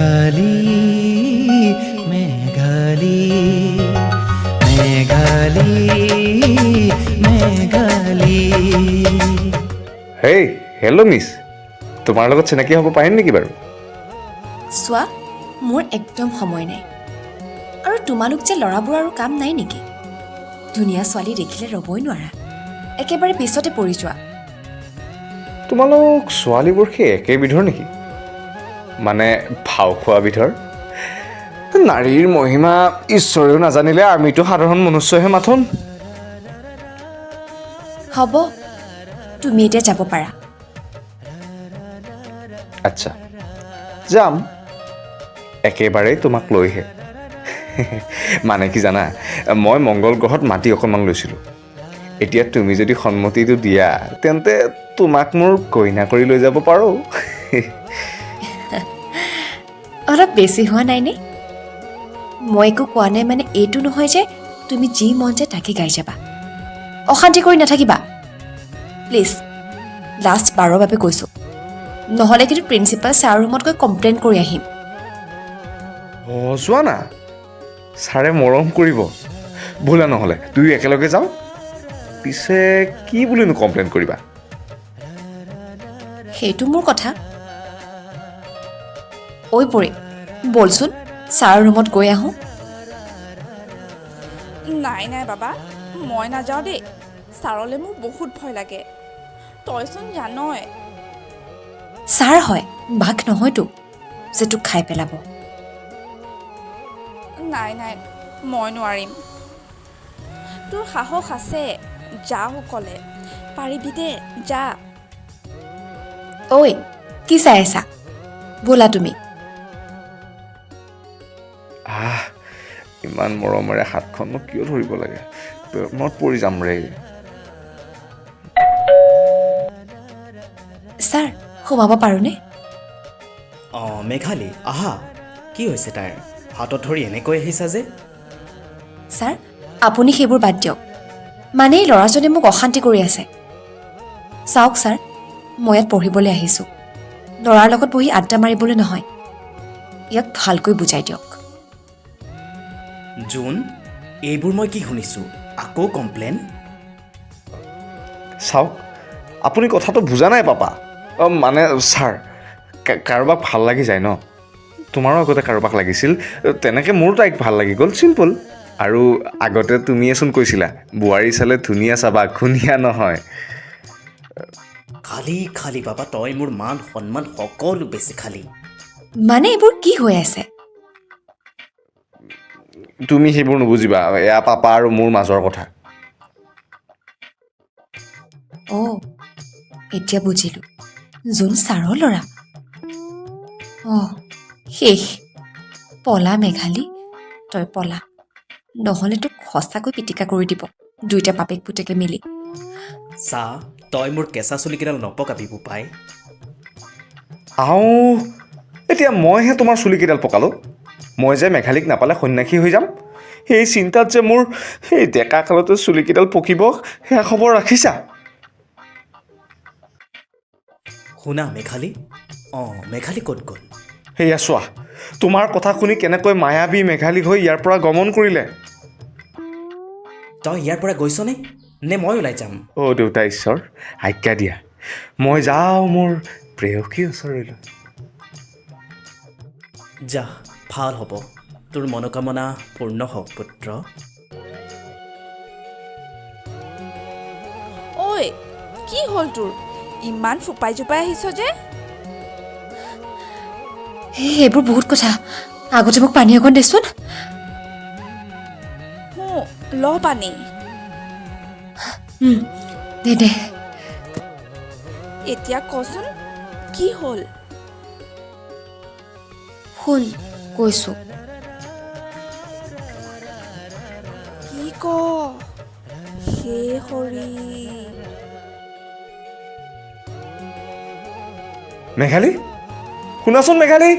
মেঘালী, মেঘালী, মেঘালী, মেঘালী। হেই, hello' miss, তোমাৰ লগত চিনাকি হ'ব পাৰিম নেকি বাৰু? চোৱা, মোৰ একদম সময় নাই। আৰু তোমালোক যে ল'ৰাবোৰ আৰু কাম নাই নেকি? ধুনীয়া ছোৱালী দেখিলে ৰ'বই নোৱাৰা, একেবাৰে পিছতে পৰি যোৱা। তোমালোক ছোৱালীবোৰ সেই একেবিধৰ নেকি? মানে ভাও খোৱা বিধৰ? নাৰীৰ মহিমা ঈশ্বৰেও নাজানিলে আমিতো সাধাৰণ মনুষ্যহে মাথোন। হ'ব, তুমি এতিয়া যাব পাৰা। আচ্ছা, যাম, একেবাৰেই তোমাক লৈহে। মানে কি জানা, মই মংগল গ্ৰহত মাটি অকণমান লৈছিলোঁ। এতিয়া তুমি যদি সন্মতিটো দিয়া, তেন্তে তোমাক মোৰ কইনা কৰি লৈ যাব পাৰোঁ। অলপ বেছি হোৱা নাইনে? মই একো কোৱা নাই মানে এইটো নহয় যে তুমি যি মন যায় তাকে গাই যাবা। অশান্তি কৰি নাথাকিবা প্লিজ, লাষ্ট বাৰৰ বাবে কৈছোঁ। নহ'লে কিন্তু প্ৰিন্সিপাল ছাৰৰ ৰুমত গৈ কমপ্লেইন কৰি আহিম। অঁ, যোৱা না, ছাৰে মৰম কৰিব। ব'লা নহ'লে দুয়ো একেলগে যাওঁ। পিছে কি বুলিনো কমপ্লেইন কৰিবা? সেইটো মোৰ কথা। ঐ পৰি, ব'লচোন ছাৰৰ ৰুমত গৈ আহোঁ। নাই নাই বাবা, মই নাযাওঁ দেই। ছাৰলৈ মোৰ বহুত ভয় লাগে, তইচোন জানই। ছাৰ হয়, বাঘ নহয়তো যে তোক খাই পেলাব। নাই নাই, মই নোৱাৰিম। তোৰ সাহস আছে, যা অকলে পাৰিবি দে, যা। ঐ, কি চাই আছা? ব'লা তুমি। আহ, ইমান মৰমেৰে হাতখননো কিয় ধৰিব লাগে? প্ৰেমত পৰি যাম ৰে। ছাৰ, সোমাব পাৰোঁনে? অঁ মেঘালী, আহা। কি হৈছে তাইৰ? হাতত ধৰি এনেকৈ আহিছা যে? ছাৰ, আপুনি সেইবোৰ বাদ দিয়ক। মানে এই ল'ৰাজনে মোক অশান্তি কৰি আছে। চাওক ছাৰ, মই ইয়াত পঢ়িবলৈ আহিছোঁ, ল'ৰাৰ লগত বহি আড্ডা মাৰিবলৈ নহয়। ইয়াক ভালকৈ বুজাই দিয়ক। জোন, এইবোৰ মই কি শুনিছোঁ? আকৌ কমপ্লেইন? চাওক, আপুনি কথাটো বুজা নাই পাপা। অঁ মানে ছাৰ, কাৰোবাক ভাল লাগি যায় ন? তোমাৰো আগতে কাৰোবাক লাগিছিল, তেনেকৈ মোৰো তাইক ভাল লাগি গ'ল, চিম্পল। আৰু আগতে তুমিয়েচোন কৈছিলা, বোৱাৰী চালে ধুনীয়া চাবা, ঘূণীয়া নহয়। খালি খালি বাবা, তই মোৰ মান সন্মান সকলো বেছি খালি। মানে এইবোৰ কি হৈ আছে? তুমি সেইবোৰ নুবুজিবা, এয়া পাপা আৰু মোৰ মাজৰ কথা। অঁ, এতিয়া বুজিলোঁ, জোন ছাৰৰ ল'ৰা। অঁ, শেষ। পলা মেঘালী, তই পলা, নহ'লে তোক সঁচাকৈ পিটিকা কৰি দিব দুইটা বাপেক পুতেকে মিলি। চা, তই মোৰ কেঁচা চুলিকেইডাল নপকাবি বোপাই। আও, এতিয়া মইহে তোমাৰ চুলিকেইডাল পকালোঁ। মই যে মেঘালীক নাপালে সন্যাসী হৈ যাম, সেই চিন্তাত যে মোৰ সেই ডেকা কালতে চুলিকেইডাল পকিব, সেয়া খবৰ ৰাখিছা? শুনা মেঘালী, অঁ মেঘালী ক'ত গ'ল? সেয়া চোৱা, তোমাৰ কথা শুনি কেনেকৈ মায়াবী মেঘালী হৈ ইয়াৰ পৰা গমন কৰিলে। তই ইয়াৰ পৰা গৈছনে নে মই ওলাই যাম? অ' দেউতা ঈশ্বৰ, আজ্ঞা দিয়া, মই যাওঁ মোৰ প্ৰেয়সীৰ ওচৰলৈ। যা, ভাল হ'ব। তোৰ মনোকামনা পূৰ্ণ হওক পুত্ৰ। ঐ, কি হ'ল তোৰ? ইমান ফোপাই জোপাই আহিছ যে? সেইবোৰ বহুত কথা, আগতে মোক পানী অকণ দেচোন। ল পানী। দে দে। এতিয়া কচোন কি হ'ল? শুন, কৈছোঁ। কি ক? হে হৰি। মেঘালী, শুনাচোন মেঘালী।